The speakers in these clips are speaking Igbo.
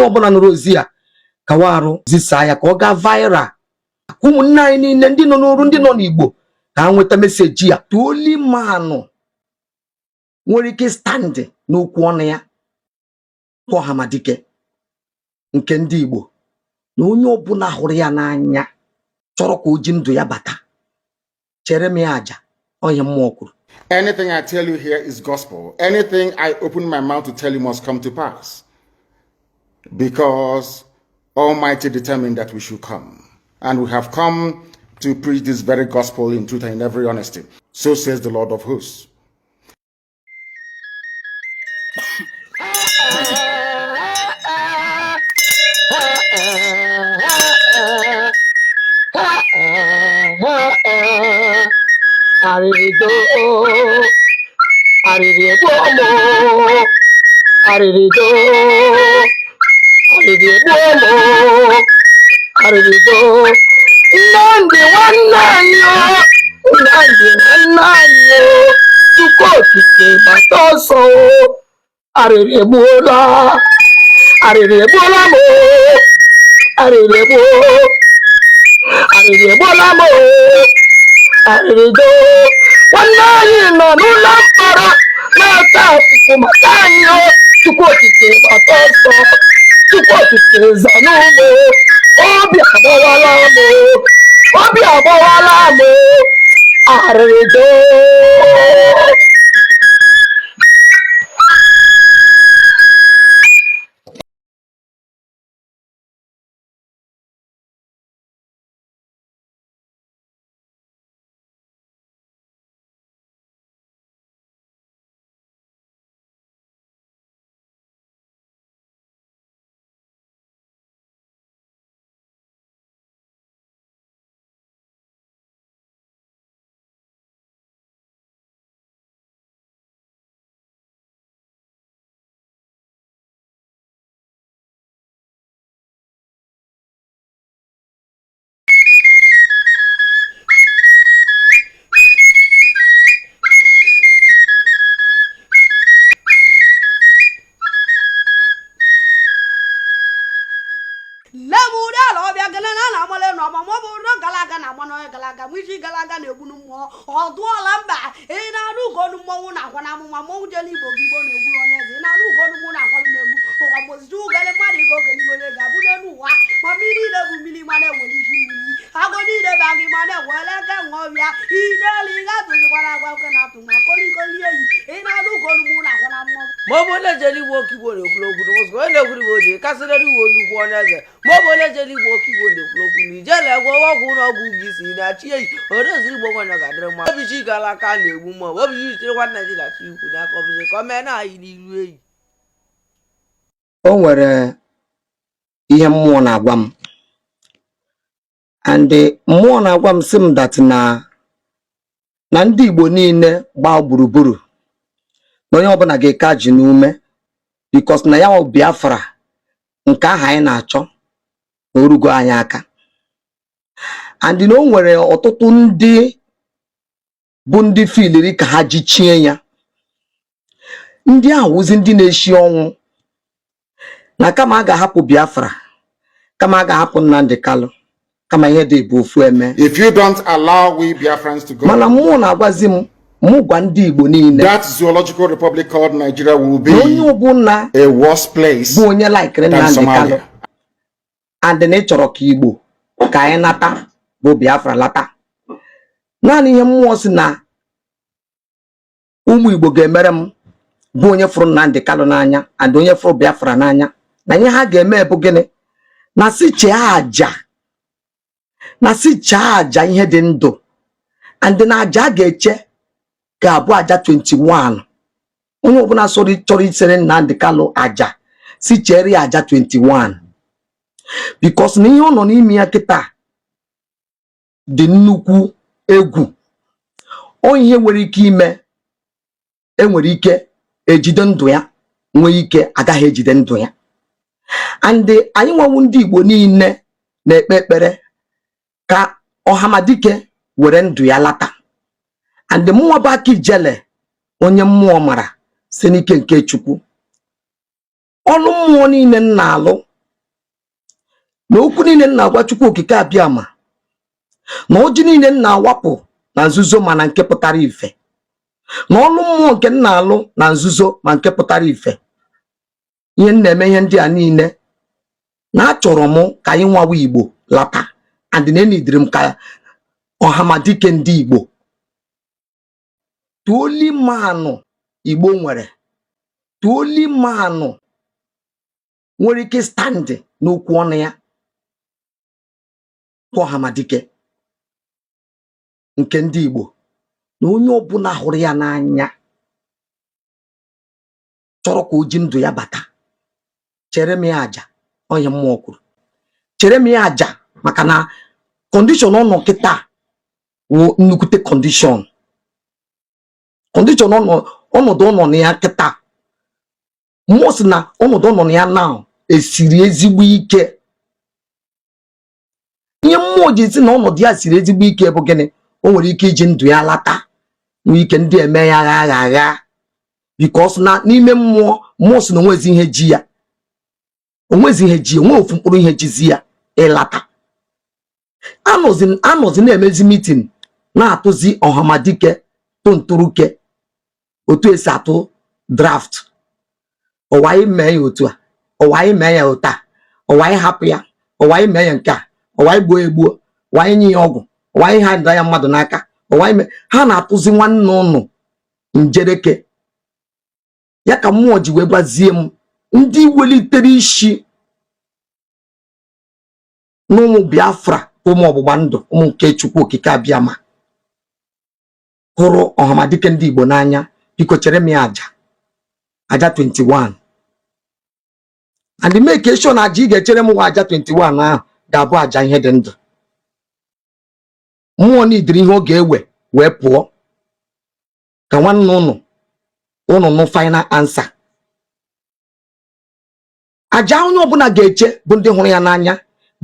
Ọbụla nụrụ ozi a, kawa arụ zisaa ya ka ọ gaa viral, ka ụmụnne anyị niile ndị nọ n'oru, ndị nọ n'Igbo, ka ha nweta message ya. The only man nwere ike stand n'okwu ọnụ ya bụ Ọhamadike nke ndị Igbo, na onye ọbụla hụrụ ya n'anya chọrọ ka o ji ndụ ya bata chere m ya aja onye mmụọ kwuru. Anything I tell you here is gospel. Anything I open my mouth to tell you must come to pass. Because Almighty determined that we should come. And we have come to preach this very gospel in truth and in every honesty. So says the Lord of hosts. Arịrị doo, arịrị egbuo m, arịrị doo, arịrị egbuo m, arịrị doo. Nnamdị nwanne anyị o, Nnamdị nwanne anyị o, Chukwu Okike gbata ọsọ o, arịrị egbuola, arịrị egbuola m o, arịrị egbuo, arịrị egbuola m o, arịrị doo. Nwanne anyị nọ n'ụlọ mkpọrọ na-ata afụfụ maka anyị o, Chukwu Okike gbata ọsọ, Chukwu Okike zanụ m o, obi agbawala m o, obi agbawala m o, arịrị doo. Nne m uri ala ọbịa gele na na amale na ọma ma ọ bụrụ na gara aga na agba n'onye gara aga ma isi gara aga na-egbu mmụọ ọ dụọla mba. Ị na-anụ ugonu mmọnwụ na-akwa na amụma mmọnwụ jele Igbo gị Igbo na-egwu onye eze. Ị na-anụ ugonu mmọnwụ na-akwalụ m egwu ụwa mgbozizi ugele mmadụ ike oge n'igwe ga-abụ n'elu ụwa ma mmiri niile bụ mmiri ma na-ewere isi mmiri agụ niile bụ agụ ma na-ewere eke nwa ọbịa ijeli ga tụzikwara agwa oke na-atụ ma kolikoli eyi. Ị na-anụ ugonu mmọnwụ na-akwa na mmọnwụ. Ma ọ bụ onye jere igbo oke Igbo na-ekwuru okwu n'ụzọ onye na-ekwuru igbo ji kasịrịrị iwe nnukwu onye eze. Ma ọ bụ onye jere igbo oke Igbo na-ekwuru okwu na ijele egwe ọgwụ na ọgwụ gị si na chi eyi odoziri Igbo nwanyị ga-adịrị mma. Obi chi gara aka na-egbu mmụọ obi chi chiri nwa Naijiria chi ikwu n'aka ọbụzi ka o mee na anyị n'ilu eyi. O nwere ihe mmụọ na-agwa m, and mmụọ na-agwa m sị m that na ndị Igbo niile gbaa gburugburu na onye ọbụla ga-eke ji n'ume, because na ya bụ Biafra nke ahụ anyị na-achọ na orugo anyị aka, and na o nwere ọtụtụ ndị bụ ndị filiri ka ha jichie ya, ndị ahụ wụzi ndị na-eshi ọnwụ na kama a ga-ahapụ Biafra, kama a ga-ahapụ Nnamdi Kanu, kama ihe dị bụ ofu eme. If you don't allow we Biafrans to go, Mana mmụọ na-agwazi m mụ gwa ndị Igbo niile that zoological republic called Nigeria will na onye be ọbụla a worse place bụ onye laikiri than Nnamdi Kanu Somalia. and na ị chọrọ ka Igbo ka anyị nata bụ Biafra lata, naanị ihe mmụọ si na ụmụ Igbo ga-emere m bụ onye fụrụ Nnamdi Kanu n'anya and onye fụrụ Biafra n'anya, na ihe ha ga-eme bụ gịnị? Na si chee aja, na si chee aja ihe dị ndụ, and na aja a ga-eche ga-abụ aja 21. Onye ọbụla chọrọ isere Nnamdi Kanu aja, si chere ya aja 21, because na ihe ọ nọ n'ime ya kịta dị nnukwu egwu. Ọ ihe nwere ike ime, enwere ike ejide ndụ ya, nwee ike agaghị ejide ndụ ya. And anyị nwewu ndị Igbo niile na-ekpe ekpere ka Ọhamadike were ndụ ya lata. And mụnwa bụ aka ijele onye mmụọ mara si n'ike nke Chukwu, ọlụ mmụọ niile m na-alụ Na okwu niile m na-agwa Chukwu Okike Abịama, na ọjị niile m na-awapụ na nzuzo mana nke pụtara ife, na ọlụ mmụọ nke m na-alụ na nzuzo ma nke pụtara ife, ihe m na-eme, ihe ndị a niile, na achọrọ m ka anyị nwawa Igbo lata, and na enidiri m ka ọhamadike ndị Igbo tuoli manụ Igbo nwere, tuoli manụ nwere ike stand n'okwu ọnụ ya kwa ọhamadike nke ndị Igbo, na onye ọbụla hụrụ ya n'anya chọrọ ka o ji ndụ ya bata, chere m ya aja. Onye mmụọ kwuru, chere m ya aja, maka na condition ọ nọ kịta wụ nnukwute condition. Condition ọnọdụ ọ nọ na ya kịta, mmụọ sị na ọnọdụ ọ nọ na ya now esiri ezigbo ike. Ihe mmụọ ji si na ọnọdụ ya siri ezigbo ike bụ gịnị? O nwere ike iji ndụ ya lata, nwee ike ndị eme ya agha agha agha, because na n'ime mmụọ, mmụọ si na onwezi ihe ji ya, onwezi ihe ji, onwe ofu mkpụrụ ihe jizi ya ịlata. Anọzi na-emezi meeting, na-atụzi ọhamadike tụntụrụke otu esi atụ draft. Ọwa anyị mee ya otu a, ọwa anyị mee ya otu a, ọwa anyị hapụ ya, ọwa anyị mee ya nke a, ọwa anyị gbuo egbuo, ọwa anyị nye ya ọgwụ, ọwa anyị ha ya mmadụ n'aka, ọwa anyị mee. Ha na-atụzi nwanne ụnụ njereke ya. Ka mmụọ ji wee gwazie m ndị welitere isi n'ụmụ Biafra, ụmụ ọgbụgba ndụ, ụmụ nke Chukwu Okike Abịama, hụrụ ọhamadike ndị Igbo n'anya, biko chere m ya aja, aja 21, and make sure na aja ị ga-echere m nwa, aja 21 ahụ, ga-abụ aja ihe dị ndụ. Mmụọ n'idiri ihe ọ ga-ewe wee pụọ ka nwanne ụnụ ụnụ nụ final answer. Aja onye ọbụla ga-eche bụ ndị hụrụ ya n'anya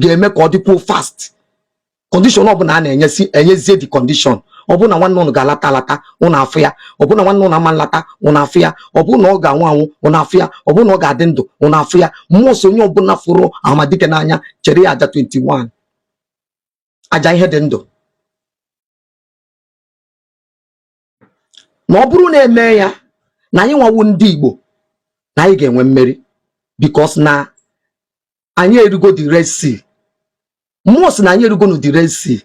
ga-eme ka ọ dịkwuo fast. Condition ọbụla a na-enyesi, enyezie the condition. Ọ bụrụ na nwanne ụnụ ga-alata alata, ụnụ afụ ya. Ọ bụrụ na nwanne ụnụ ama nlata, ụnụ afụ ya. Ọ bụrụ na ọ ga-anwụ anwụ, ụnụ afụ ya. Ọ bụrụ na ọ ga-adị ndụ, ụnụ afụ ya. Mmụọ so onye ọbụla fụrụ Ahamadike n'anya chere ya aja 21, aja ihe dị ndụ. Na ọ bụrụ na eme ya, na anyị nwawu ndị Igbo, na anyị ga-enwe mmeri, because na anyị erugo the Red Sea. Mmụọ sị na anyị erugo no the Red Sea,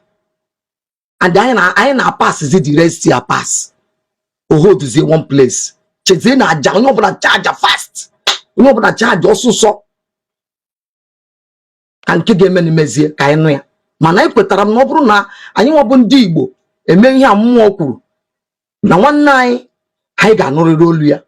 and anyị na-apasizi the Red Sea apas ohoduzie one place. Chezie na aja, onye ọbụla chee aja fast, onye ọbụla chee aja ọsụsọ, ka nke ga-eme na mezie ka anyị nụ ya. Mana ekwetara m na ọ bụrụ na anyị nwabụ ndị Igbo eme ihe a mmụọ kwuru, na nwanne anyị, anyị ga-anụrịrị olu ya.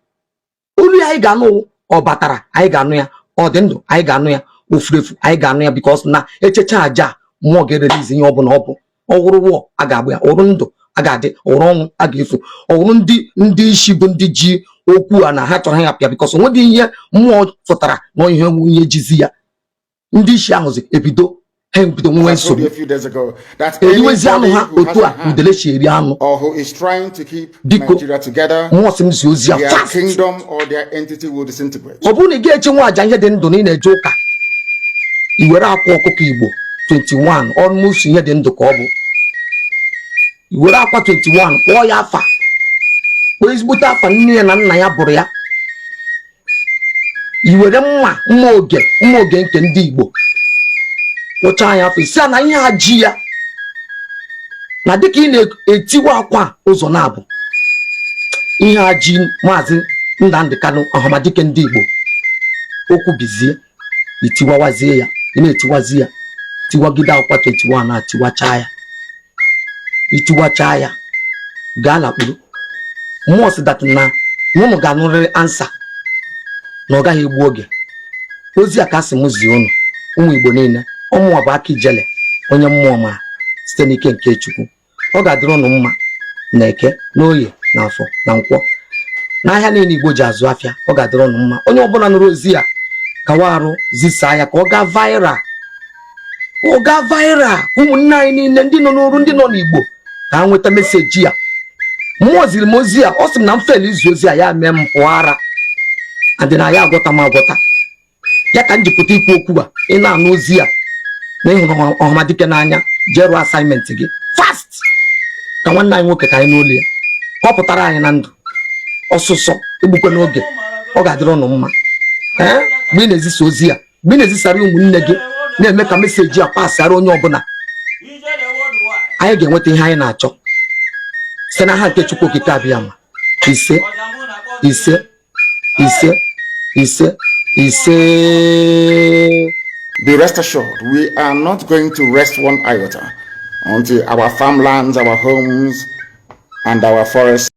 Olu ya anyị ga-anụ, ọ batara anyị ga-anụ ya, ọ dị ndụ anyị ga-anụ ya, ofurefu anyị ga-anụ ya, because na echecha aja, mmụọ ga-erelizi ihe ọ bụla ọ bụ. Ọwụrụ wụọ a ga-agba ya, ọwụrụ ndụ a ga-adị, ọwụrụ ọnwụ a ga-efu, ọwụrụ ndị isi bụ ndị ji okwu a na ha chọrọ ya pịa, because onwedị ihe mmụọ fụtara na ihe ihe jizi ya. Ndị isi ahụzi ebido, ha ebido nwewe nsogbu, eriwezi anụ ha otu a udele si eri anụ. Biko, mmụọ sị m zi ozi ya fast. Ọ bụrụ na ị ga-eche nwa aja ihe dị ndụ na ị na-eje ụka, i were akwa ọkụkọ Igbo 21, almost ihe dị ndụ ka ọ bụ, i were akwa 21 kpọọ ya afa, kpọọ ezigbote afa nne ya na nna ya bụrụ ya, i were mma, mma oge, mma oge nke ndị Igbo, kpụchaa ya afọ isi a na ihe a ji ya, na dịka ị na-etiwa akwa ụzọ na-abụ ihe a ji Maazị Nnamdi Kanu, Ọhamadike ndị Igbo, okwu bizie, itiwawazie ya, ị na-etiwazi ya, tiwagide akwa 21 a, tiwachaa ya, itiwachaa ya, gaa lakpuru. Mmụọ sị that na ụnụ ga-anụrịrị answer, na ọ gaghị egbu oge. Ozi a ka sị m zie ụnụ, ụmụ Igbo niile. Ọmụwa bụ aka ijele, onye mmụọ mara site n'ike nke Chukwu. Ọ ga-adịrị ụnụ mma na Eke, na Oye, na Afọ, na Nkwọ, n'ahịa niile Igbo ji azụ afịa. Ọ ga-adịrị ụnụ mma. Onye ọbụla nụrụ ozi a, kawa arụ zisaa ya ka ọ gaa viral, ka ọ gaa viral, ka ụmụnne anyị niile ndị nọ n'oru, ndị nọ n'Igbo, ka ha nweta message ya. Mmụọ ziri m ozi a, ọ sị m na m fail izi ozi a, ya mee m pụọ ara adị na ya agwọta m agwọta ya. Ka m jipụta ikwu okwu a. Ị na-anụ ozi a, Na ịhụrụ Ọhamadike n'anya, jee rụọ assignment gị fast, ka nwanne anyị nwoke, ka anyị n'ụlọ ya, ka ọ pụtara anyị na ndụ ọsụsọ. Egbukwe n'oge, ọ ga-adịrị ụnụ mma. Ee, mgbe ị na-ezisa ozi a, mgbe ị na-ezisara ụmụnne gị, na-eme ka message a pasara onye ọbụla, anyị ga-enweta ihe anyị na-achọ site n'aha nke Chukwu Okike Abịama. Ise, ise, ise, ise, ise. Be rest assured, we are not going to rest one iota until our farmlands, our homes, and our forests